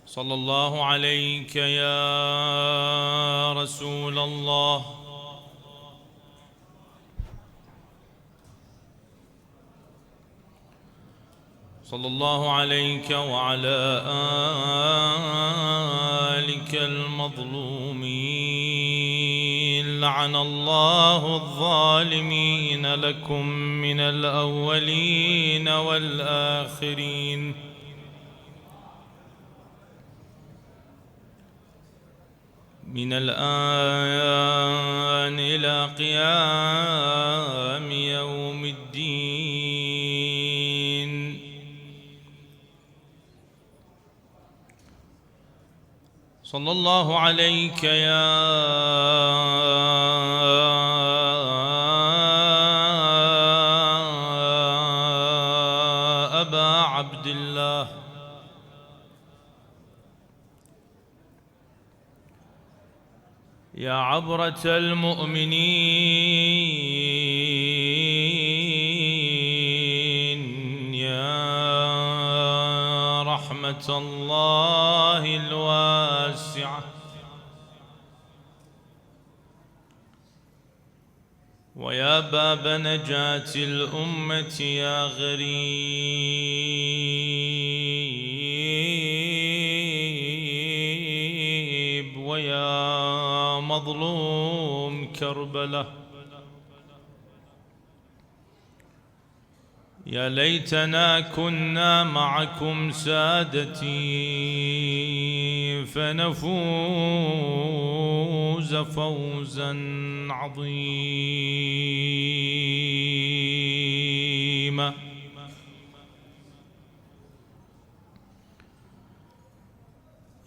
صلى الله عليك يا رسول الله. صلى الله عليك وعلى آلك المظلومين. لعن الله الظالمين لكم من الأولين والآخرين. من الآن إلى قيام يوم الدين. صلى الله عليك يا أبا عبد الله. يا عبرة المؤمنين، يا رحمة الله الواسعة، ويا باب نجاة الأمة، يا غريب ويا مظلوم كربلاء. يا ليتنا كنا معكم سادتي فنفوز فوزا عظيما.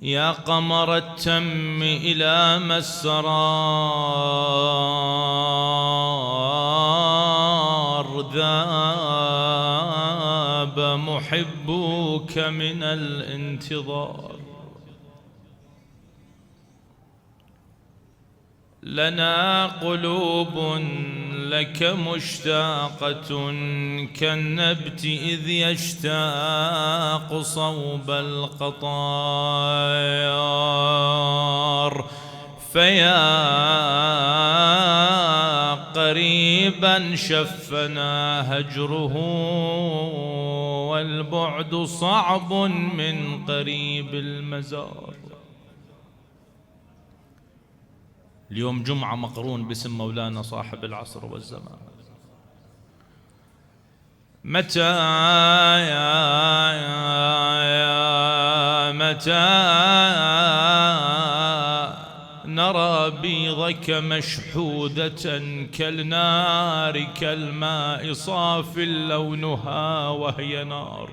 يا قمر التم إلى مسرار ذاب محبوك من الانتظار. لنا قلوب لك مشتاقة كالنبت إذ يشتاق صوب القطار. فيا قريبا شفنا هجره والبعد صعب من قريب المزار. اليوم جمعة مقرون باسم مولانا صاحب العصر والزمان. متى نرى بيضك مشحوذة كالنار كالماء صاف لونها وهي نار.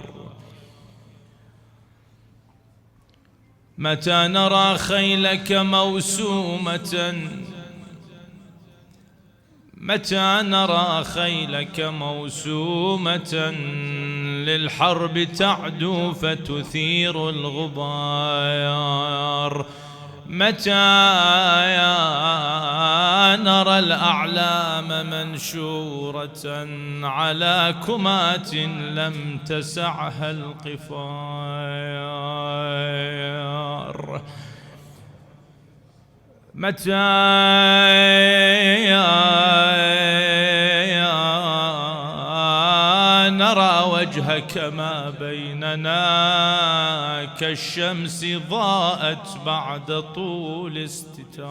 متى نرى خيلك موسومة، متى نرى خيلك موسومة للحرب تعدو فتثير الغبار. متى نرى الأعلام منشورة على كمات لم تسعها القفار. متى نرى وجهك ما بيننا كالشمس ضاءت بعد طول استتار.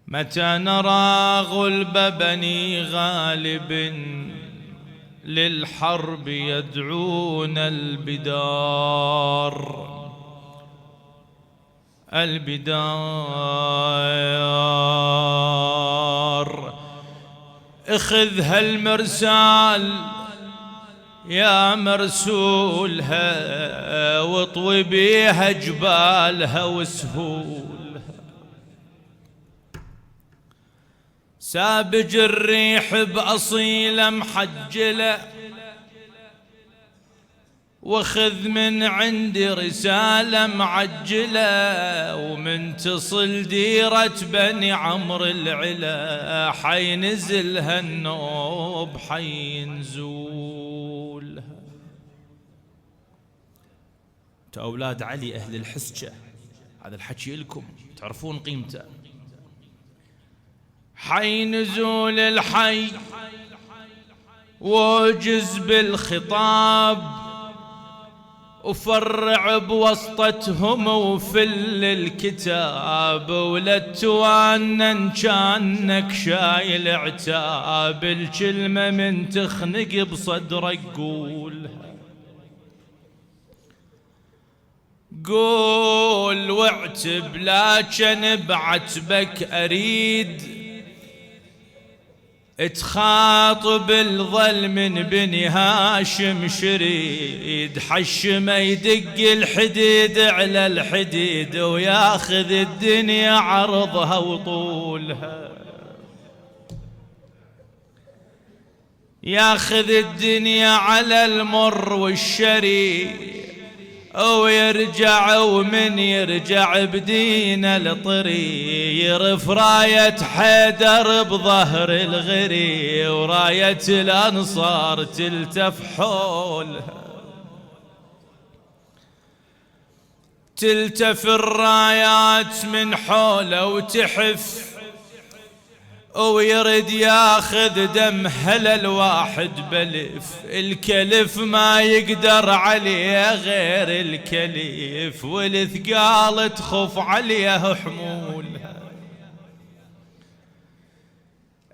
متى نرى غلب بني غالب للحرب يدعون البدار. اخذها المرسال يا مرسولها واطوي بيها جبالها وسهولها. سابج الريح بأصيلة محجلة وخذ من عندي رسالة معجلة، ومن تصل ديرة بني عمرو العلا، حينزل هالنوب حينزول. انتوا أولاد علي أهل الحسكة، هذا الحكي لكم تعرفون قيمته. حينزول الحي وجز بالخطاب، وفرع بوسطتهم وفل الكتاب، ولا توانن كانك شايل عتاب، الكلمة من تخنق بصدرك قولها. قول واعتب لكن بعتبك أريد، تخاطب الظل من بني هاشم شريد، حشمه يدق الحديد على الحديد، وياخذ الدنيا عرضها وطولها، ياخذ الدنيا على المر والشري، ويرجع ومن يرجع بدينا الطري، يرف راية حيدر بظهر الغري، وراية الأنصار تلتف حولها، تلتف الرايات من حوله وتحف، ويرد ياخذ دم هلا الواحد بلف، الكلف ما يقدر عليه غير الكليف، والثقال تخف عليه حمولها،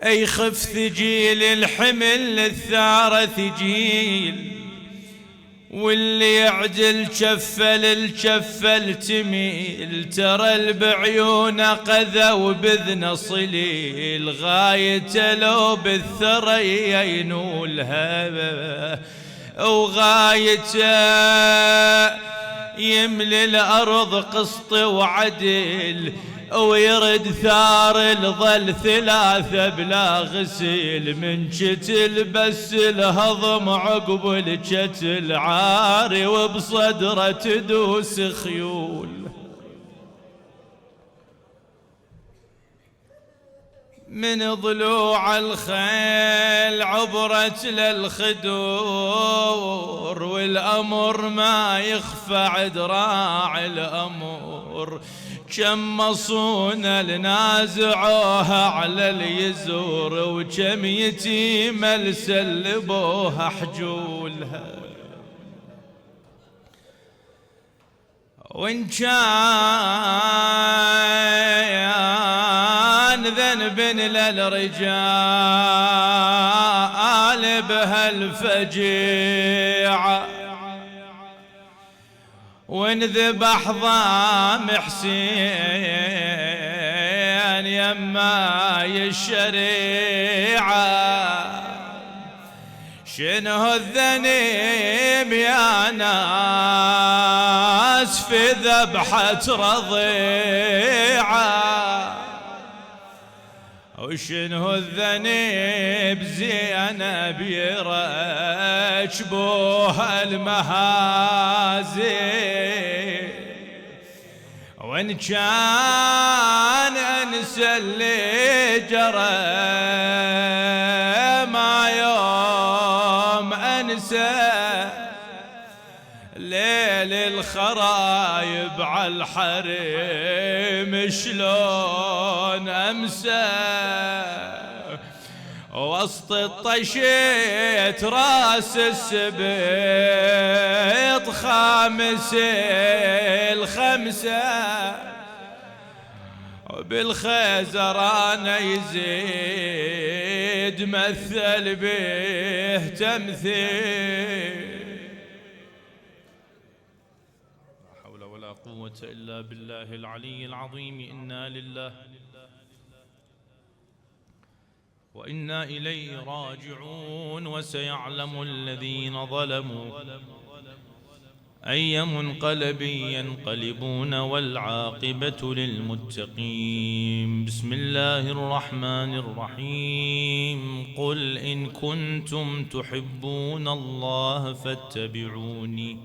اي خف ثقيل الحمل الثار ثقيل، واللي يعدل كفل الكفل تميل، ترى بعيونه قذا وبذنه صليل، غايته لو بالثرى ينولها، وغايته يملي الأرض قسط وعدل، ويرد ثار الظل ثلاثة بلا غسيل، من شتل بس الهضم عقب الشتل عاري، وبصدره تدوس خيول، من ضلوع الخيل عبرت للخدور، والأمر ما يخفى دراع الأمر، كم مصونة لنازعوها على اليزور، وكم يتيمة لسلبوها حجولها، وإن كان ذنب للرجال بهالفجيعة، وانذبح ضام حسين يماي الشريعة، شنو الذنب يا ناس في ذبحة رضيعة، وشنو الذنب زينب يركبوها المهازي، وإن كان أنسى اللي جرى ما يوم أنسى، ليل الخرايب على الحريم شلون أمسى، وسط الطشيت راس السبيط خامس الخمسة، وبالخيزران يزيد مثل به تمثيل. لا حول ولا قوة إلا بالله العلي العظيم. إنا لله وإنا إليه راجعون. وسيعلم الذين ظلموا أي منقلب ينقلبون والعاقبة للمتقين. بسم الله الرحمن الرحيم. قل إن كنتم تحبون الله فاتبعوني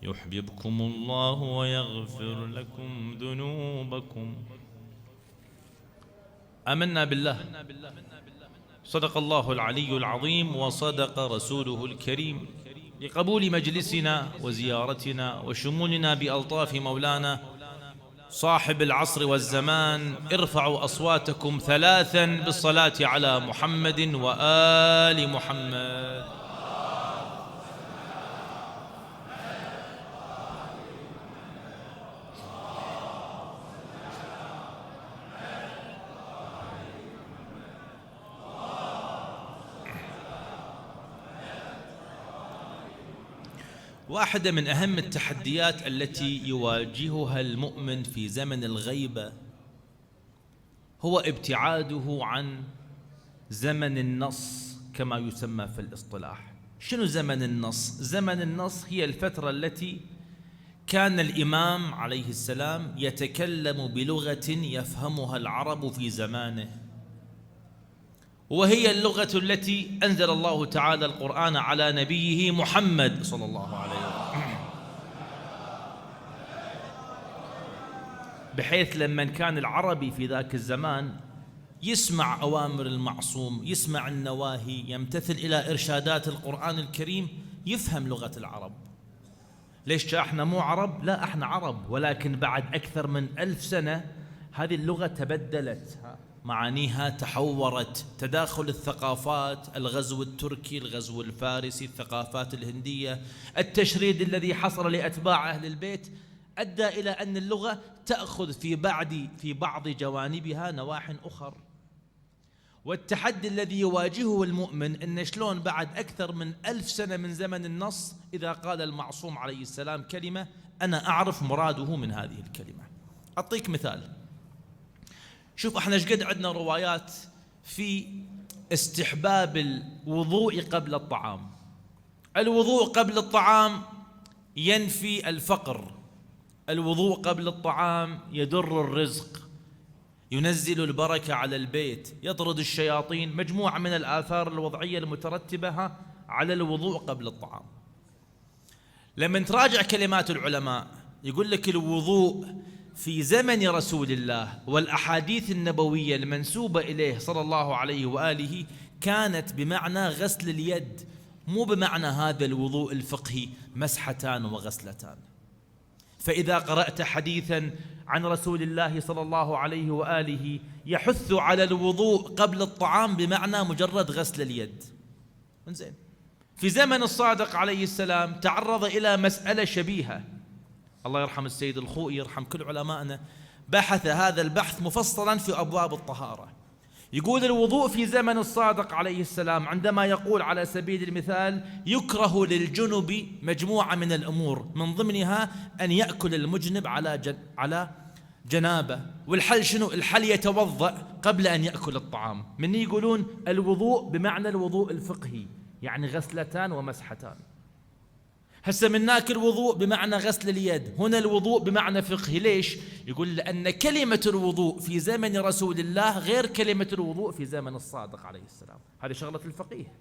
يحببكم الله ويغفر لكم ذنوبكم. آمنا بالله، صدق الله العلي العظيم وصدق رسوله الكريم. لقبول مجلسنا وزيارتنا وشمولنا بألطاف مولانا صاحب العصر والزمان، ارفعوا أصواتكم ثلاثا بالصلاة على محمد وآل محمد. واحدة من أهم التحديات التي يواجهها المؤمن في زمن الغيبة هو ابتعاده عن زمن النص كما يسمى في الاصطلاح. شنو زمن النص؟ زمن النص هي الفترة التي كان الإمام عليه السلام يتكلم بلغة يفهمها العرب في زمانه، وهي اللغة التي أنزل الله تعالى القرآن على نبيه محمد صلى الله عليه وسلم، بحيث لما كان العربي في ذاك الزمان يسمع أوامر المعصوم، يسمع النواهي، يمتثل إلى إرشادات القرآن الكريم، يفهم لغة العرب. ليش احنا مو عرب؟ لا، احنا عرب، ولكن بعد أكثر من 1000 سنة هذه اللغة تبدلت، معانيها تحورت، تداخل الثقافات، الغزو التركي، الغزو الفارسي، الثقافات الهندية، التشريد الذي حصل لأتباع أهل البيت أدى إلى أن اللغة تأخذ في بعض جوانبها نواح أخر. والتحدي الذي يواجهه المؤمن أن شلون بعد أكثر من 1000 سنة من زمن النص إذا قال المعصوم عليه السلام كلمة أنا أعرف مراده من هذه الكلمة. أعطيك مثال. شوف احنا ايش قد عندنا روايات في استحباب الوضوء قبل الطعام. الوضوء قبل الطعام ينفي الفقر، الوضوء قبل الطعام يدر الرزق، ينزل البركة على البيت، يطرد الشياطين، مجموعة من الآثار الوضعية المترتبة على الوضوء قبل الطعام. لما تراجع كلمات العلماء يقول لك الوضوء في زمن رسول الله والأحاديث النبوية المنسوبة إليه صلى الله عليه وآله كانت بمعنى غسل اليد، مو بمعنى هذا الوضوء الفقهي مسحتان وغسلتان. فإذا قرأت حديثا عن رسول الله صلى الله عليه وآله يحث على الوضوء قبل الطعام بمعنى مجرد غسل اليد. إنزين، في زمن الصادق عليه السلام تعرض إلى مسألة شبيهة، الله يرحم السيد الخوئي، يرحم كل علمائنا، بحث هذا البحث مفصلا في أبواب الطهارة. يقول الوضوء في زمن الصادق عليه السلام عندما يقول على سبيل المثال يكره للجنب مجموعة من الأمور، من ضمنها أن يأكل المجنب على جنابه. والحل شنو؟ الحل يتوضأ قبل أن يأكل الطعام. من يقولون الوضوء بمعنى الوضوء الفقهي، يعني غسلتان ومسحتان. هسه مناك الوضوء بمعنى غسل اليد، هنا الوضوء بمعنى فقهي. ليش؟ يقول لأن كلمة الوضوء في زمن رسول الله غير كلمة الوضوء في زمن الصادق عليه السلام. هذه شغلة الفقيه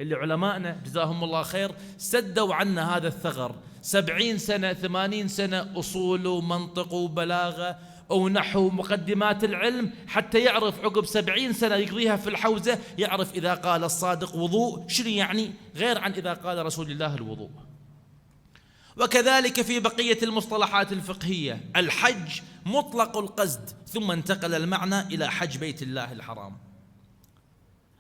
اللي علماءنا جزاهم الله خير سدوا عنا هذا الثغر. 70 سنة 80 سنة أصول ومنطق وبلاغة أو نحو مقدمات العلم، حتى يعرف عقب 70 سنة يقضيها في الحوزة يعرف إذا قال الصادق وضوء شنو يعني، غير عن إذا قال رسول الله الوضوء. وكذلك في بقية المصطلحات الفقهية. الحج مطلق القصد ثم انتقل المعنى إلى حج بيت الله الحرام.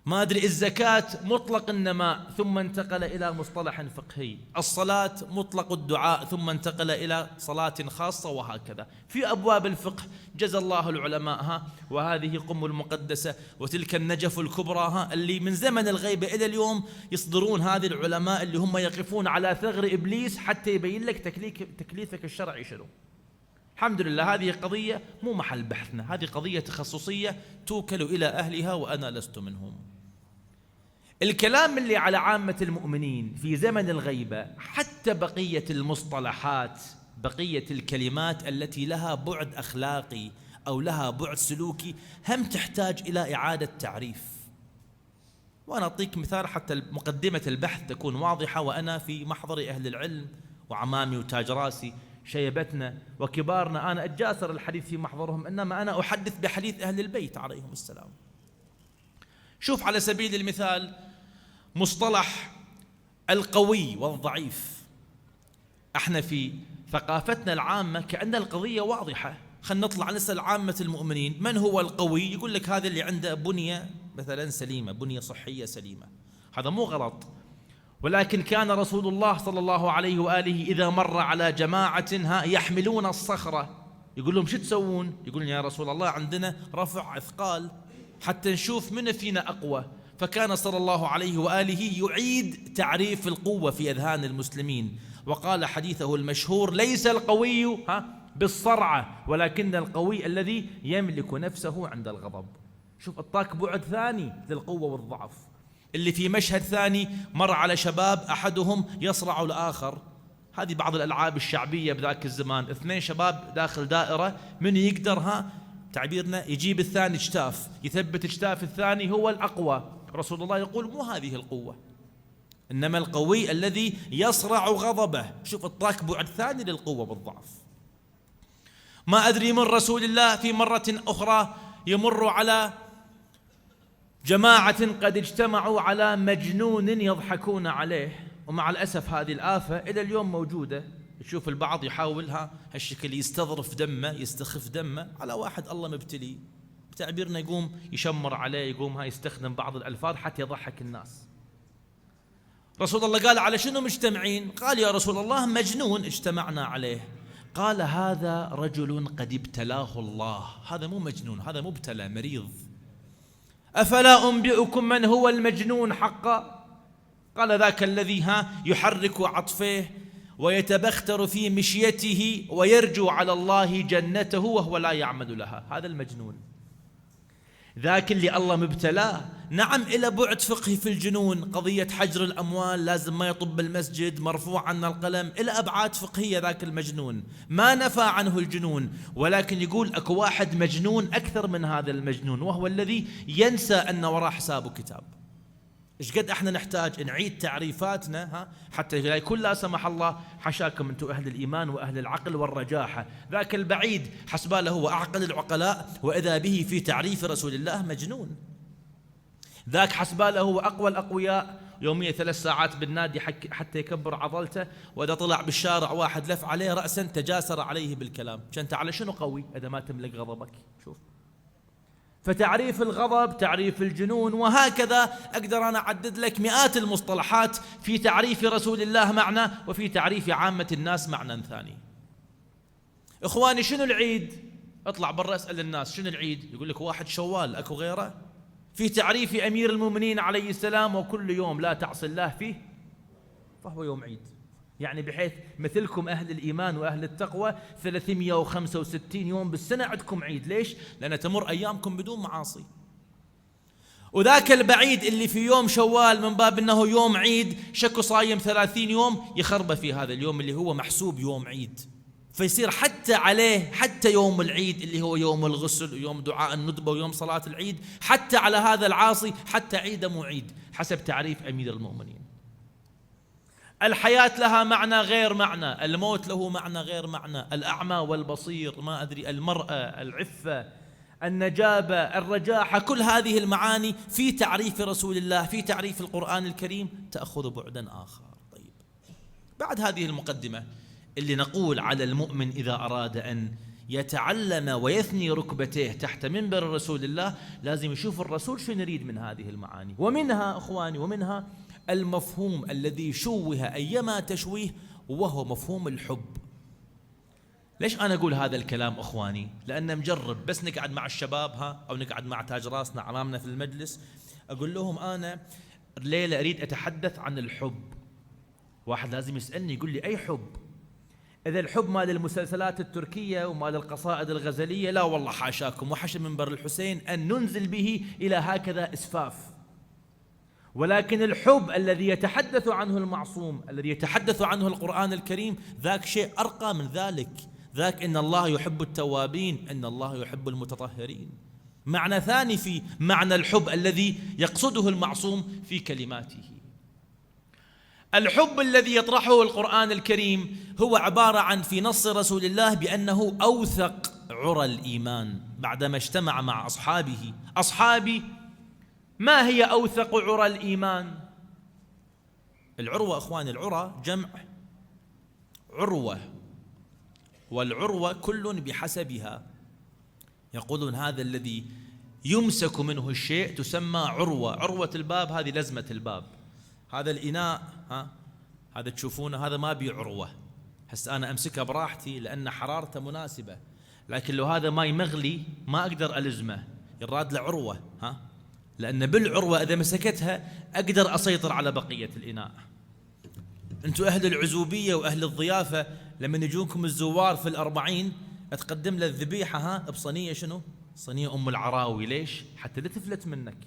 ما أدري، الزكاة مطلق النماء ثم انتقل إلى مصطلح فقهي. الصلاة مطلق الدعاء ثم انتقل إلى صلاة خاصة، وهكذا في أبواب الفقه. جزى الله العلماء وهذه قم المقدسة وتلك النجف الكبرى اللي من زمن الغيبة إلى اليوم يصدرون هذه العلماء اللي هم يقفون على ثغر إبليس حتى يبين لك تكليفك الشرعي شنو. الحمد لله هذه قضية مو محل بحثنا، هذه قضية تخصصية توكل إلى أهلها وأنا لست منهم. الكلام اللي على عامة المؤمنين في زمن الغيبة حتى حتى بقية المصطلحات، بقية الكلمات التي لها بعد أخلاقي أو لها بعد سلوكي هم تحتاج إلى إعادة تعريف. وأنا أعطيك مثال حتى مقدمة البحث تكون واضحة، وأنا في محضر أهل العلم وعمامي وتاج راسي شيبتنا وكبارنا، أنا أتجاسر الحديث في محضرهم، إنما أنا أحدث بحديث أهل البيت عليهم السلام. شوف على سبيل المثال مصطلح القوي والضعيف، احنا في ثقافتنا العامة كأن القضية واضحة. خلينا نطلع نسأل عامة المؤمنين من هو القوي، يقول لك هذا اللي عنده بنية مثلا سليمة، بنية صحية سليمة. هذا مو غلط، ولكن كان رسول الله صلى الله عليه وآله إذا مر على جماعة يحملون الصخرة يقول لهم شو تسوون؟ يقولون يا رسول الله عندنا رفع أثقال حتى نشوف من فينا أقوى. فكان صلى الله عليه وآله يعيد تعريف القوة في أذهان المسلمين، وقال حديثه المشهور ليس القوي بالصرعة ولكن القوي الذي يملك نفسه عند الغضب. شوف اعطاك بعد ثاني للقوة والضعف. اللي في مشهد ثاني مر على شباب أحدهم يصرع الآخر، هذه بعض الألعاب الشعبية بذاك الزمان، اثنين شباب داخل دائرة، من يقدرها تعبيرنا يجيب الثاني اجتاف، يثبت اجتاف الثاني هو الأقوى. رسول الله يقول مو هذه القوة، إنما القوي الذي يصرع غضبه. شوف اعطاك بعد ثاني للقوة والضعف. ما أدري من رسول الله في مرة أخرى يمر على جماعة قد اجتمعوا على مجنون يضحكون عليه، ومع الأسف هذه الآفة إلى اليوم موجودة. تشوف البعض يحاولها هالشكل، يستظرف دمه، يستخف دمه على واحد الله مبتلي، بتعبيرنا يقوم يشمر عليه، يقوم يستخدم بعض الألفاظ حتى يضحك الناس. رسول الله قال على شنو مجتمعين؟ قال يا رسول الله مجنون اجتمعنا عليه. قال هذا رجل قد ابتلاه الله، هذا مو مجنون، هذا مبتلى مريض. أفلا أنبئكم من هو المجنون حقا؟ قال ذاك الذي يحرك عطفيه ويتبختر في مشيته ويرجو على الله جنته وهو لا يعمل لها، هذا المجنون. ذاك اللي الله مبتلاه نعم إلى بعد فقهي في الجنون، قضية حجر الأموال لازم ما يطب المسجد، مرفوع عنا القلم، إلى أبعاد فقهية. ذاك المجنون ما نفى عنه الجنون، ولكن يقول أكو واحد مجنون أكثر من هذا المجنون، وهو الذي ينسى أن وراء حسابه كتاب. إيش قد احنا نحتاج نعيد تعريفاتنا حتى لا يكون لا سمح الله حشاكم انتم أهل الإيمان وأهل العقل والرجاحة، ذاك البعيد حسباله هو أعقل العقلاء وإذا به في تعريف رسول الله مجنون. ذاك حسباله هو أقوى الأقوياء، يوميا 3 ساعات بالنادي حتى يكبر عضلته، وإذا طلع بالشارع واحد لف عليه رأسا تجاسر عليه بالكلام. أنت على شنو قوي إذا ما تملك غضبك؟ شوف، فتعريف الغضب، تعريف الجنون، وهكذا أقدر أنا أعدد لك مئات المصطلحات في تعريف رسول الله معنى، وفي تعريف عامة الناس معنى ثاني. إخواني شنو العيد؟ اطلع برا اسأل الناس شنو العيد، يقول لك 1 شوال، أكو غيره؟ في تعريف أمير المؤمنين عليه السلام وكل يوم لا تعصي الله فيه فهو يوم عيد، يعني بحيث مثلكم أهل الإيمان وأهل التقوى 365 يوم بالسنة عندكم عيد. ليش؟ لأن تمر أيامكم بدون معاصي. وذاك البعيد اللي في يوم شوال من باب أنه يوم عيد شكو صايم 30 يوم يخربه في هذا اليوم اللي هو محسوب يوم عيد، فيصير حتى عليه حتى يوم العيد اللي هو يوم الغسل ويوم دعاء الندبة ويوم صلاة العيد، حتى على هذا العاصي حتى عيد مو عيد حسب تعريف أمير المؤمنين. الحياة لها معنى غير معنى، الموت له معنى غير معنى، الأعمى والبصير، ما أدري، المرأة، العفة، النجابة، الرجاحة، كل هذه المعاني في تعريف رسول الله في تعريف القرآن الكريم تأخذ بعدا آخر. طيب، بعد هذه المقدمة اللي نقول على المؤمن إذا أراد أن يتعلم ويثني ركبتيه تحت منبر رسول الله لازم يشوف الرسول شو يريد من هذه المعاني. ومنها أخواني، ومنها المفهوم الذي شوه أيما تشويه، وهو مفهوم الحب. ليش أنا أقول هذا الكلام أخواني؟ لأن مجرب بس نقعد مع الشباب أو نقعد مع تاج راسنا عمامنا في المجلس، أقول لهم أنا الليلة أريد أتحدث عن الحب. واحد لازم يسألني يقول لي أي حب؟ إذا الحب مال المسلسلات التركية ومال القصائد الغزلية، لا والله حاشاكم، وحش منبر الحسين أن ننزل به إلى هكذا إسفاف. ولكن الحب الذي يتحدث عنه المعصوم، الذي يتحدث عنه القرآن الكريم، ذاك شيء أرقى من ذلك. ذاك إن الله يحب التوابين، إن الله يحب المتطهرين. معنى ثاني في معنى الحب الذي يقصده المعصوم في كلماته. الحب الذي يطرحه القرآن الكريم هو عبارة عن في نص رسول الله بأنه أوثق عرى الإيمان بعدما اجتمع مع أصحابه. أصحابي، ما هي أوثق عرى الإيمان؟ العروة أخوان، العرى جمع عروة، والعروة كل بحسبها. يقولون هذا الذي يمسك منه الشيء تسمى عروة. عروة الباب هذه لزمة الباب. هذا الإناء هذا تشوفونه هذا ما بيه عروة، هسه أنا أمسكه براحتي لأن حرارته مناسبة، لكن لو هذا ماي مغلي ما أقدر ألزمه، يراد له عروة لأن بالعروة إذا مسكتها أقدر أسيطر على بقية الإناء. أنتوا أهل العزوبية وأهل الضيافة لما يجونكم الزوار في الأربعين أتقدم له الذبيحة بصينية شنو؟ صينية أم العراوي. ليش؟ حتى لا تفلت منك،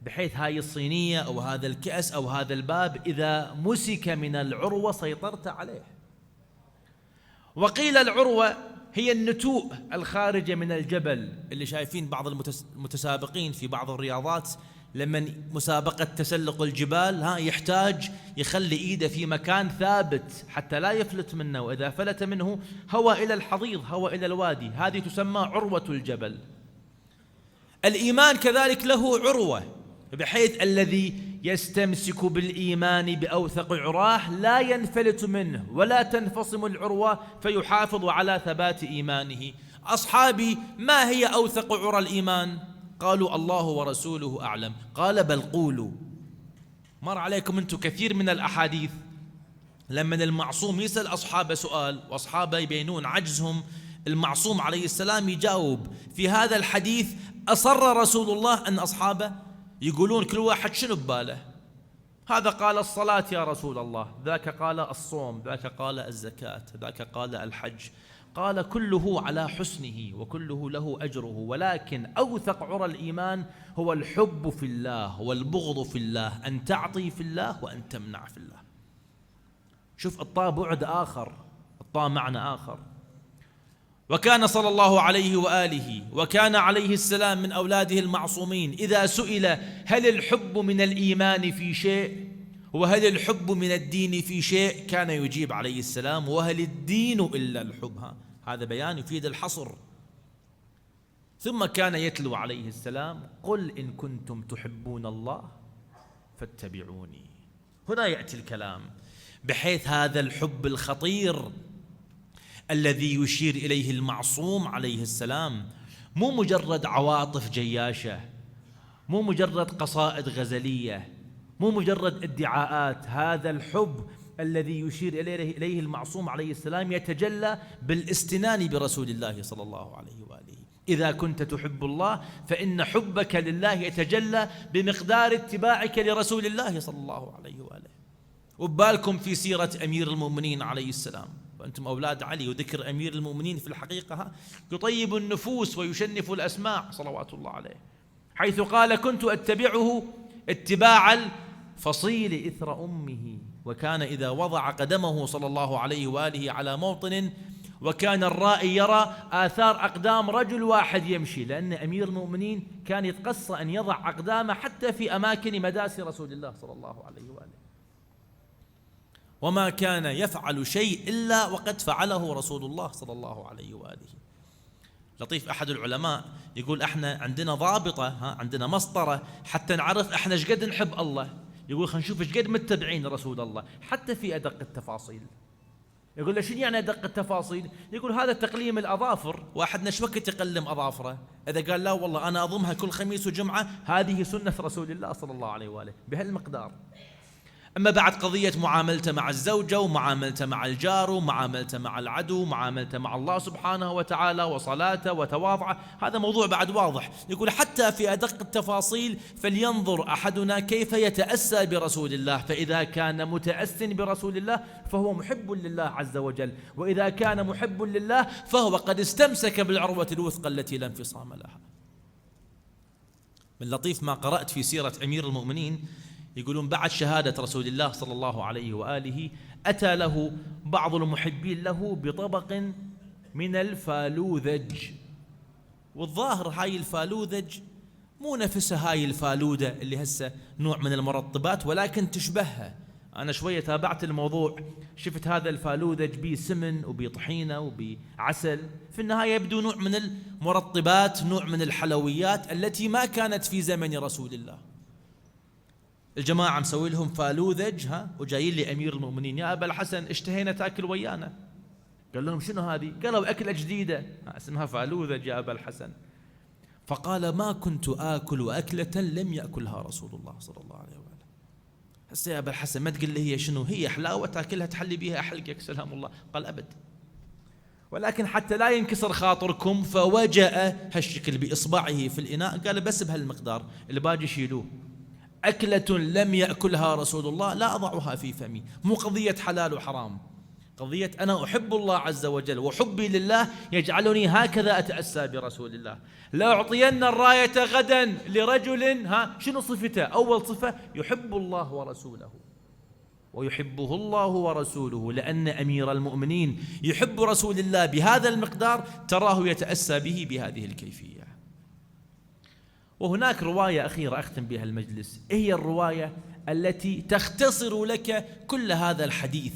بحيث هاي الصينية أو هذا الكأس أو هذا الباب إذا مسك من العروة سيطرت عليه. وقيل العروة هي النتوء الخارجة من الجبل، اللي شايفين بعض المتسابقين في بعض الرياضات لما مسابقة تسلق الجبال يحتاج يخلي إيده في مكان ثابت حتى لا يفلت منه، وإذا فلت منه هوى إلى الحضيض، هوى إلى الوادي. هذه تسمى عروة الجبل. الإيمان كذلك له عروة، بحيث الذي يستمسك بالإيمان بأوثق عراه لا ينفلت منه ولا تنفصم العروة، فيحافظ على ثبات إيمانه. أصحابي، ما هي أوثق عرى الإيمان؟ قالوا الله ورسوله أعلم. قال بل قولوا. مر عليكم أنتم كثير من الأحاديث لما المعصوم يسأل أصحابه سؤال وأصحابه يبينون عجزهم، المعصوم عليه السلام يجاوب. في هذا الحديث أصر رسول الله أن أصحابه يقولون كل واحد شنو بباله. هذا قال الصلاة يا رسول الله، ذاك قال الصوم، ذاك قال الزكاة، ذاك قال الحج. قال كله على حسنه وكله له أجره، ولكن أوثق عرى الإيمان هو الحب في الله والبغض في الله، أن تعطي في الله وأن تمنع في الله. شوف الطاء بعد آخر، الطاء معنى آخر. وكان صلى الله عليه وآله وكان عليه السلام من أولاده المعصومين إذا سئل هل الحب من الإيمان في شيء وهل الحب من الدين في شيء كان يجيب عليه السلام وهل الدين إلا الحب. هذا بيان يفيد الحصر. ثم كان يتلو عليه السلام قل إن كنتم تحبون الله فاتبعوني. هنا يأتي الكلام بحيث هذا الحب الخطير الذي يشير إليه المعصوم عليه السلام مو مجرد عواطف جياشة، مو مجرد قصائد غزلية، مو مجرد ادعاءات. هذا الحب الذي يشير إليه المعصوم عليه السلام يتجلى بالاستنان برسول الله صلى الله عليه وآله. إذا كنت تحب الله فإن حبك لله يتجلى بمقدار اتباعك لرسول الله صلى الله عليه وآله. وبالكم في سيرة أمير المؤمنين عليه السلام، وأنتم أولاد علي، وذكر أمير المؤمنين في الحقيقة يطيب النفوس ويشنف الأسماع صلوات الله عليه، حيث قال كنت أتبعه اتباع الفصيل إثر أمه. وكان إذا وضع قدمه صلى الله عليه وآله على موطن وكان الرائي يرى آثار أقدام رجل واحد يمشي، لأن أمير المؤمنين كان يتقصى أن يضع أقدامه حتى في أماكن مداس رسول الله صلى الله عليه وآله، وما كان يفعل شيء إلا وقد فعله رسول الله صلى الله عليه وآله. لطيف أحد العلماء يقول احنا عندنا ضابطة، عندنا مسطرة حتى نعرف احنا ايش قد نحب الله. يقول خلينا نشوف ايش قد متبعين رسول الله حتى في أدق التفاصيل. يقول له شنو يعني أدق التفاصيل؟ يقول هذا تقليم الأظافر، واحد ايش وقت يقلم أظافره؟ إذا قال لا والله أنا أضمها كل خميس وجمعة، هذه سنة رسول الله صلى الله عليه وآله بهالمقدار. أما بعد قضية معاملته مع الزوجة ومعاملته مع الجار ومعاملته مع العدو ومعاملته مع الله سبحانه وتعالى وصلاته وتواضعه، هذا موضوع بعد واضح. يقول حتى في أدق التفاصيل فلينظر أحدنا كيف يتأسى برسول الله، فإذا كان متأس برسول الله فهو محب لله عز وجل، وإذا كان محب لله فهو قد استمسك بالعروة الوثقى التي لا انفصام لها. من لطيف ما قرأت في سيرة أمير المؤمنين يقولون بعد شهادة رسول الله صلى الله عليه وآله أتى له بعض المحبين له بطبق من الفالوذج، والظاهر هاي الفالوذج مو نفسها هاي الفالودة اللي هسه نوع من المرطبات، ولكن تشبهها. أنا شوية تابعت الموضوع، شفت هذا الفالوذج بيه سمن وبيه طحينة وبيه عسل، في النهاية يبدو نوع من المرطبات، نوع من الحلويات التي ما كانت في زمن رسول الله. الجماعة مسوي لهم فالوذج وجايين لي أمير المؤمنين، يا أبا الحسن اشتهينا تاكل ويانا. قال لهم شنو هذه؟ قالوا أكلة جديدة اسمها فالوذج يا أبا الحسن. فقال ما كنت آكل أكلة لم يأكلها رسول الله صلى الله عليه وآله. هسه يا أبا الحسن ما تقول لي هي شنو، هي حلاوة تاكلها تحلي بيها أحلقك سلام الله. قال أبد، ولكن حتى لا ينكسر خاطركم فوجأ هالشكل بإصبعه في الإناء، قال بس بهالمقدار، الباقي شيلوه. أكلة لم يأكلها رسول الله لا أضعها في فمي. مو قضية حلال وحرام، قضية أنا أحب الله عز وجل، وحبي لله يجعلني هكذا أتأسى برسول الله. لا أعطين الراية غدا لرجل شنو صفته؟ أول صفة يحب الله ورسوله، ويحبه الله ورسوله، لأن أمير المؤمنين يحب رسول الله بهذا المقدار، تراه يتأسى به بهذه الكيفية. وهناك رواية أخيرة أختم بها المجلس، هي الرواية التي تختصر لك كل هذا الحديث،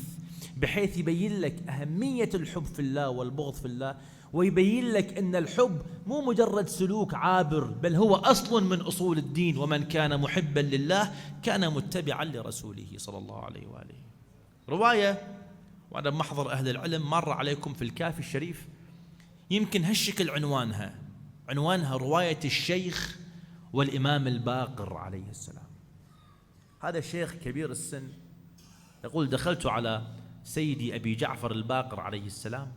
بحيث يبين لك أهمية الحب في الله والبغض في الله، ويبين لك أن الحب مو مجرد سلوك عابر، بل هو أصل من أصول الدين. ومن كان محبا لله كان متبعا لرسوله صلى الله عليه وآله. رواية، وأنا بمحضر أهل العلم مر عليكم في الكافي الشريف، يمكن هالشكل عنوانها رواية الشيخ والإمام الباقر عليه السلام. هذا الشيخ كبير السن يقول دخلت على سيدي أبي جعفر الباقر عليه السلام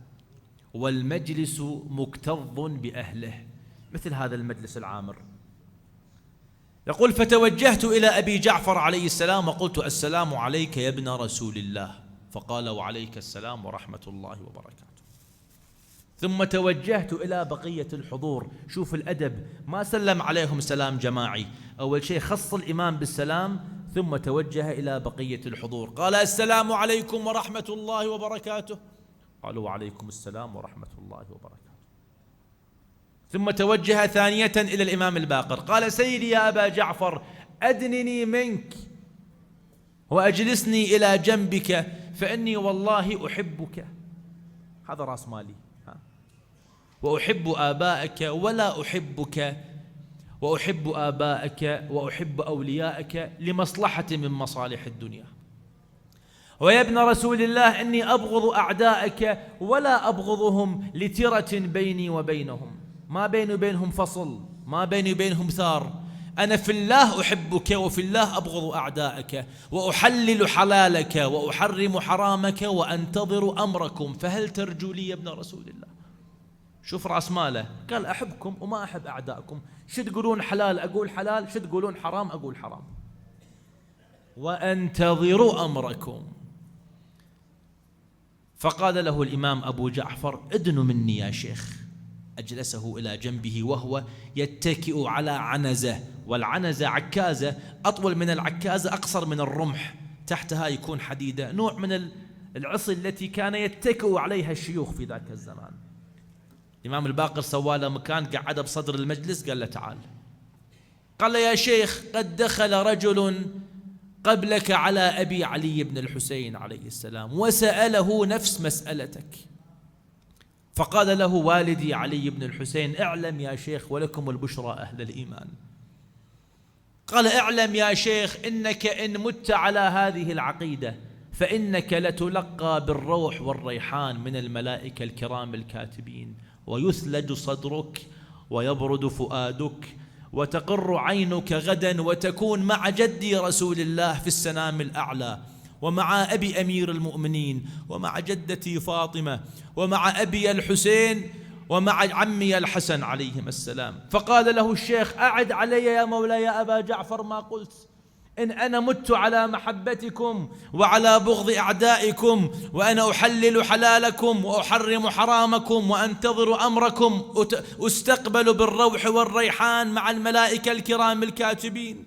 والمجلس مكتظ بأهله، مثل هذا المجلس العامر. يقول فتوجهت إلى أبي جعفر عليه السلام وقلت السلام عليك يا ابن رسول الله، فقال وعليك السلام ورحمة الله وبركاته. ثم توجهت إلى بقية الحضور، شوف الأدب، ما سلم عليهم سلام جماعي، أول شيء خص الإمام بالسلام، ثم توجه إلى بقية الحضور قال السلام عليكم ورحمة الله وبركاته، قالوا وعليكم السلام ورحمة الله وبركاته. ثم توجه ثانية إلى الإمام الباقر قال سيدي يا أبا جعفر أدنني منك وأجلسني إلى جنبك فإني والله أحبك، هذا رأس مالي، وأحب آبائك ولا أحبك، وأحب آبائك وأحب أوليائك لمصلحة من مصالح الدنيا. ويا ابن رسول الله إني أبغض أعدائك ولا أبغضهم لترة بيني وبينهم، ما بيني وبينهم فصل، ما بيني وبينهم ثار، أنا في الله أحبك وفي الله أبغض أعدائك، وأحلل حلالك وأحرم حرامك وأنتظر أمركم، فهل ترجو لي يا ابن رسول الله؟ شوف رأس ماله، قال أحبكم وما أحب أعدائكم، شو تقولون حلال أقول حلال، شو تقولون حرام أقول حرام، وأنتظر أمركم. فقال له الإمام أبو جعفر ادن مني يا شيخ. أجلسه إلى جنبه وهو يتكئ على عنزة، والعنزة عكازة أطول من العكازة أقصر من الرمح، تحتها يكون حديدة، نوع من العصي التي كان يتكئ عليها الشيوخ في ذاك الزمان. الإمام الباقر سواله مكان قعد بصدر المجلس، قال له تعال. قال له يا شيخ قد دخل رجل قبلك على أبي علي بن الحسين عليه السلام وسأله نفس مسألتك، فقال له والدي علي بن الحسين اعلم يا شيخ ولكم البشرى أهل الإيمان، قال اعلم يا شيخ إنك إن مت على هذه العقيدة فإنك لتلقى بالروح والريحان من الملائكة الكرام الكاتبين، ويثلج صدرك ويبرد فؤادك وتقر عينك غدا وتكون مع جدي رسول الله في السنام الأعلى، ومع أبي أمير المؤمنين، ومع جدتي فاطمة، ومع أبي الحسين، ومع عمي الحسن عليهم السلام. فقال له الشيخ أعد علي يا مولاي يا أبا جعفر ما قلت، إن أنا مت على محبتكم وعلى بغض أعدائكم، وأنا أحلل حلالكم وأحرم حرامكم وأنتظر أمركم، أستقبل بالروح والريحان مع الملائكة الكرام الكاتبين،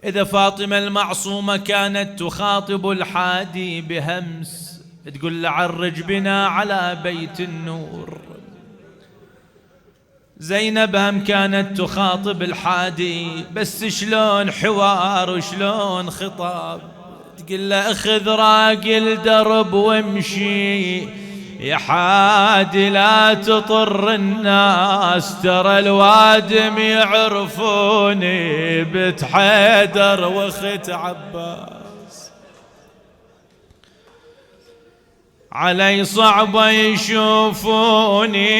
إذا فاطمة المعصومة كانت تخاطب الحادي بهمس تقول له عرج بنا على بيت النور، زينب هم كانت تخاطب الحادي بس شلون حوار وشلون خطاب، تقول له اخذ راقي درب وامشي يا حادي لا تطر الناس، ترى الوادم يعرفوني بنت حيدر واخت عباس، علي صعبة يشوفوني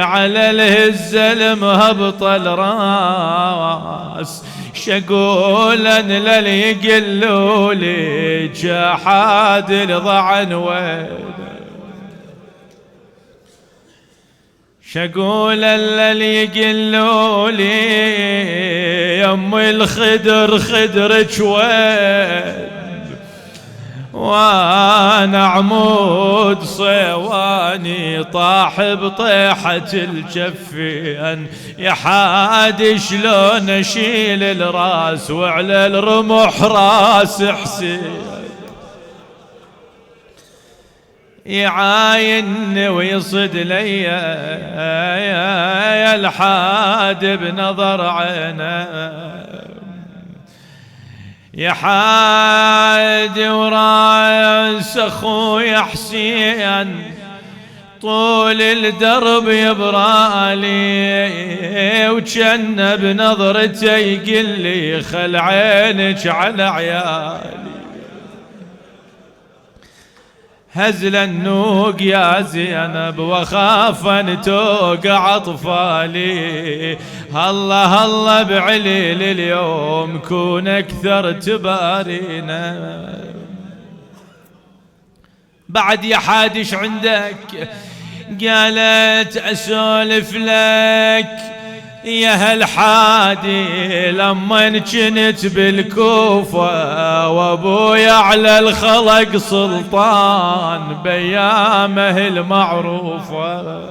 على الهزة المهبطة الراس، شقولا للي يقلولي جحاد الضعن وين، شقولا للي يقلولي يم الخدر خدرك وين، وانا عمود صيواني طاح بطيحة الجفين، يا حادي شلون اشيل الراس وعلى الرمح راس حسين، يعايني ويصد لي يا الحادي بنظر عينه، يا حادي وراس اخوي حسين طول الدرب يبرالي، وجن بنظرته يقول لي خل عينك على عيالي، هزل النوق يا زينب واخاف ان توقع اطفالي، هلا هلا بعليل اليوم كون اكثر تبارينا. بعد يا حادش عندك؟ قالت اسولف لك يا هالحادي لما كنت بالكوفة وابويا على الخلق سلطان بيامه المعروفة،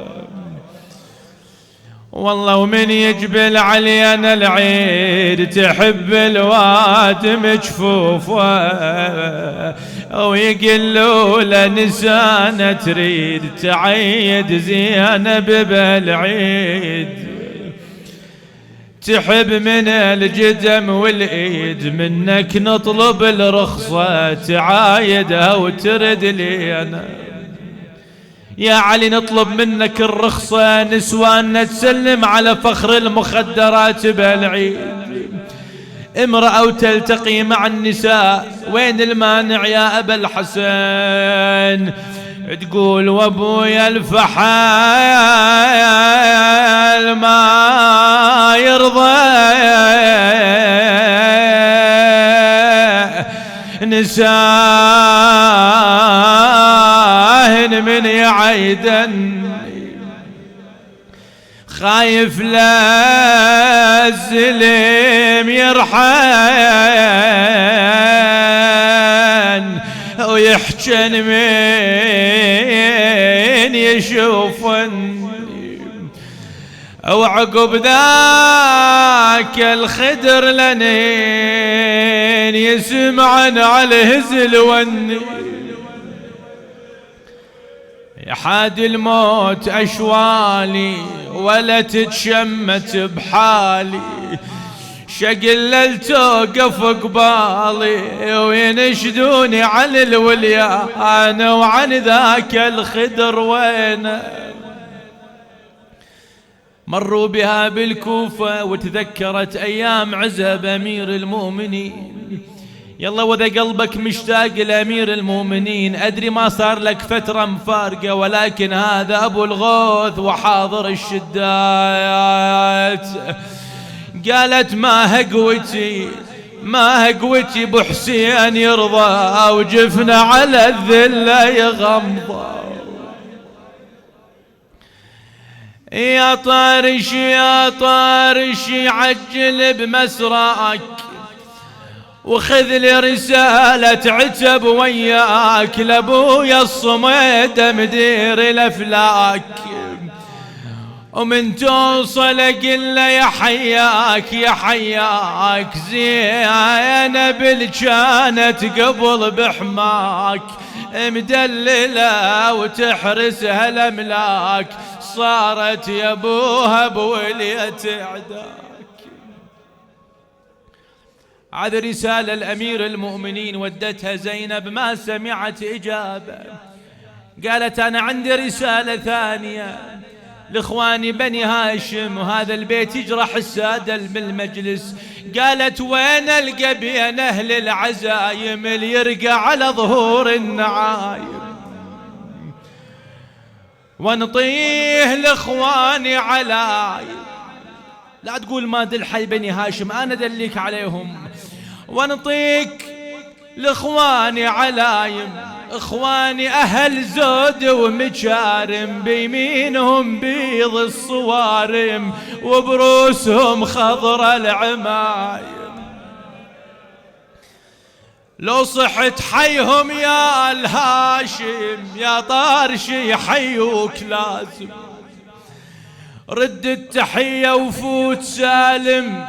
والله ومن يجبل علينا العيد تحب الواد مجفوفة، ويقلوا لنسانة تريد تعيد زينب بالعيد، تحب من الجدم والايد منك نطلب الرخصة تعايدها وترد لي انا، يا علي نطلب منك الرخصة نسواننا تسلم على فخر المخدرات بالعيد، امرأة وتلتقي مع النساء وين المانع يا أبا الحسن؟ تقول وابويا الفحال ما يرضى نساهن من يعيدن، خايف لا الزلم يرحن ويحجن من يشوفن، وعقب ذاك الخدر لنين يسمعن على الهزل والنين، يا حادي الموت أشوالي ولا تتشمت بحالي، شقل توقف قبالي وينشدوني عن الوليان وعن ذاك الخدر وينه. مروا بها بالكوفة وتذكرت أيام عزب أمير المؤمنين، يلا وذا قلبك مشتاق لأمير المؤمنين، أدري ما صار لك فترة مفارقة ولكن هذا أبو الغوث وحاضر الشدات. قالت ما هقوتي ابو حسين يرضى وجفنا على الذلة يغمض، يا طارش عجل بمسراك وخذ لي رسالة عتب وياك لابويا الصميد مدير الافلاك، ومن توصل قل له يا حياك يا حياك زينب اللي كانت قبل بحماك مدللة وتحرسها الأملاك صارت يا ابوها بولية عداك. هذه رسالة الأمير المؤمنين ودتها زينب، ما سمعت إجابة. قالت أنا عندي رسالة ثانية لإخواني بني هاشم، وهذا البيت يجرح السادة بالمجلس. قالت وين ألقى بين أهل العزايم اللي يرقى على ظهور النعايم ونطيه لإخواني علاي. لا تقول ما دل حي بني هاشم، أنا دليك عليهم. ونطيك لإخواني علايم، إخواني أهل زود ومجارم، بيمينهم بيض الصوارم وبروسهم خضر العمايم. لو صحت حيهم يا الهاشم يا طارشي حيوك لازم، رد التحية وفوت سالم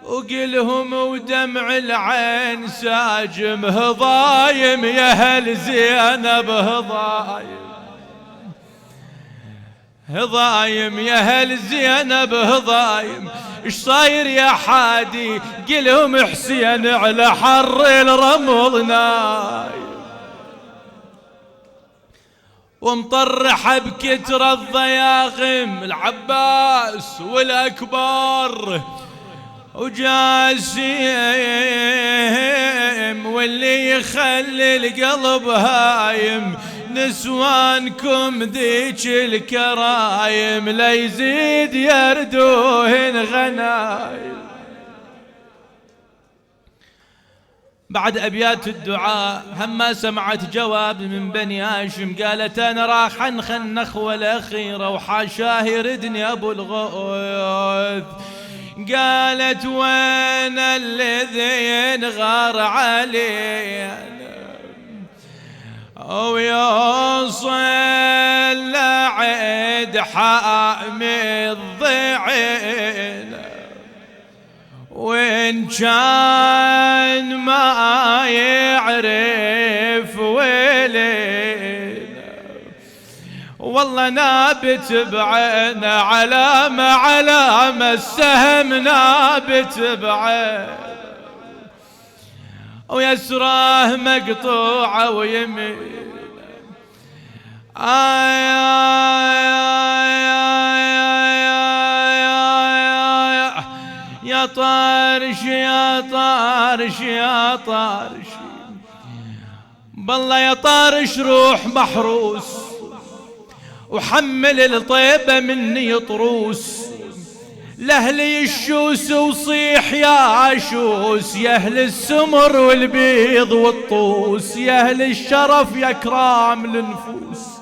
وقلهم ودمع العين ساجم. هضايم يا هل زينب هضايم، هضايم يا هل زينب هضايم. ايش صاير يا حادي؟ قلهم حسين على حر الرمل نايم ومطرح بكتر الضياغم العباس والأكبر وجاسم، واللي يخلي القلب هايم نسوانكم ذيك الكرايم لا يزيد يردوهن غنايم. بعد أبيات الدعاء هم ما سمعت جواب من بني هاشم. قالت أنا راح أنخى النخوة الأخيرة وحاشاه يردني أبو الغوث. قالت وين الذي ينغار علينا أو يوصل لعد حامي الضعين، وإن كان ما يعرف ويلينا والله نابت بعينه علامة علامة السهم نابت بعينه ويسراه مقطوعة ويمين. يا طارش يا طارش يا طارش بالله يا طارش روح محروس وحمل الطيبة مني طروس لأهلي الشوس وصيح يا شوس يا أهل السمر والبيض والطوس يا أهل الشرف يا كرام النفوس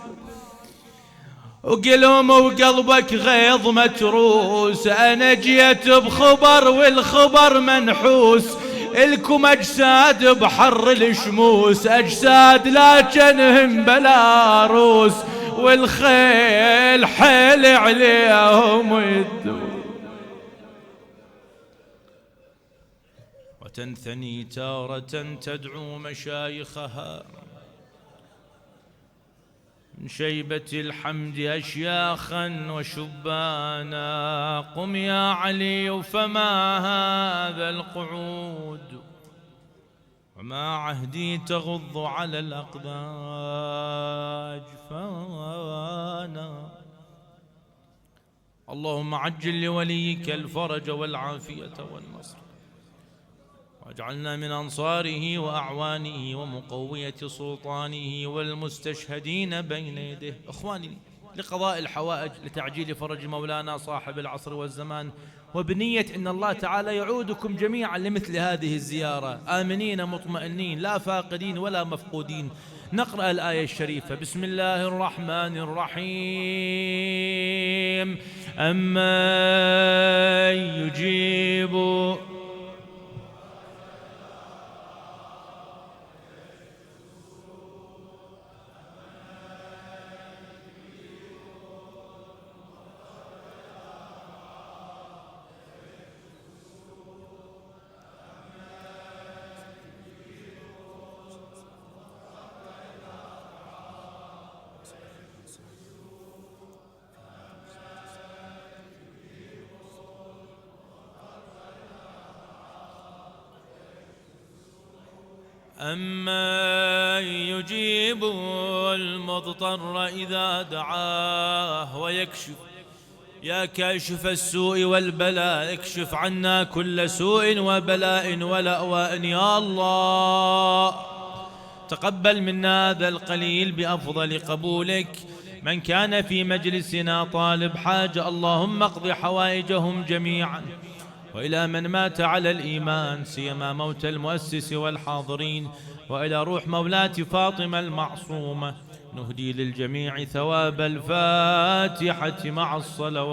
وقلهم وقلبك غيظ متروس. أنا جيت بخبر والخبر منحوس الكم أجساد بحر الشموس أجساد لكنهم بلا روس والخيل حيل عليهم يدوس. وتنثني تارة تدعو مشايخها من شيبة الحمد أشياخا وشبانا. قم يا علي فما هذا القعود وما عهدي تغض على الأقداج فانا. اللهم عجل لوليك الفرج والعافية والنصر واجعلنا من أنصاره وأعوانه ومقوية سلطانه والمستشهدين بين يديه. إخواني لقضاء الحوائج لتعجيل فرج مولانا صاحب العصر والزمان وبنية أن الله تعالى يعودكم جميعا لمثل هذه الزيارة آمنين مطمئنين لا فاقدين ولا مفقودين. نقرأ الآية الشريفة. بسم الله الرحمن الرحيم. أما يجيب أمن يجيب المضطر إذا دعاه ويكشف، يا كاشف السوء والبلاء اكشف عنا كل سوء وبلاء ولأواء يا الله. تقبل منا هذا القليل بأفضل قبولك. من كان في مجلسنا طالب حاجة اللهم اقض حوائجهم جميعا، وإلى من مات على الإيمان سيما موت المؤسس والحاضرين، وإلى روح مولاة فاطمة المعصومة نهدي للجميع ثواب الفاتحة مع الصلوات.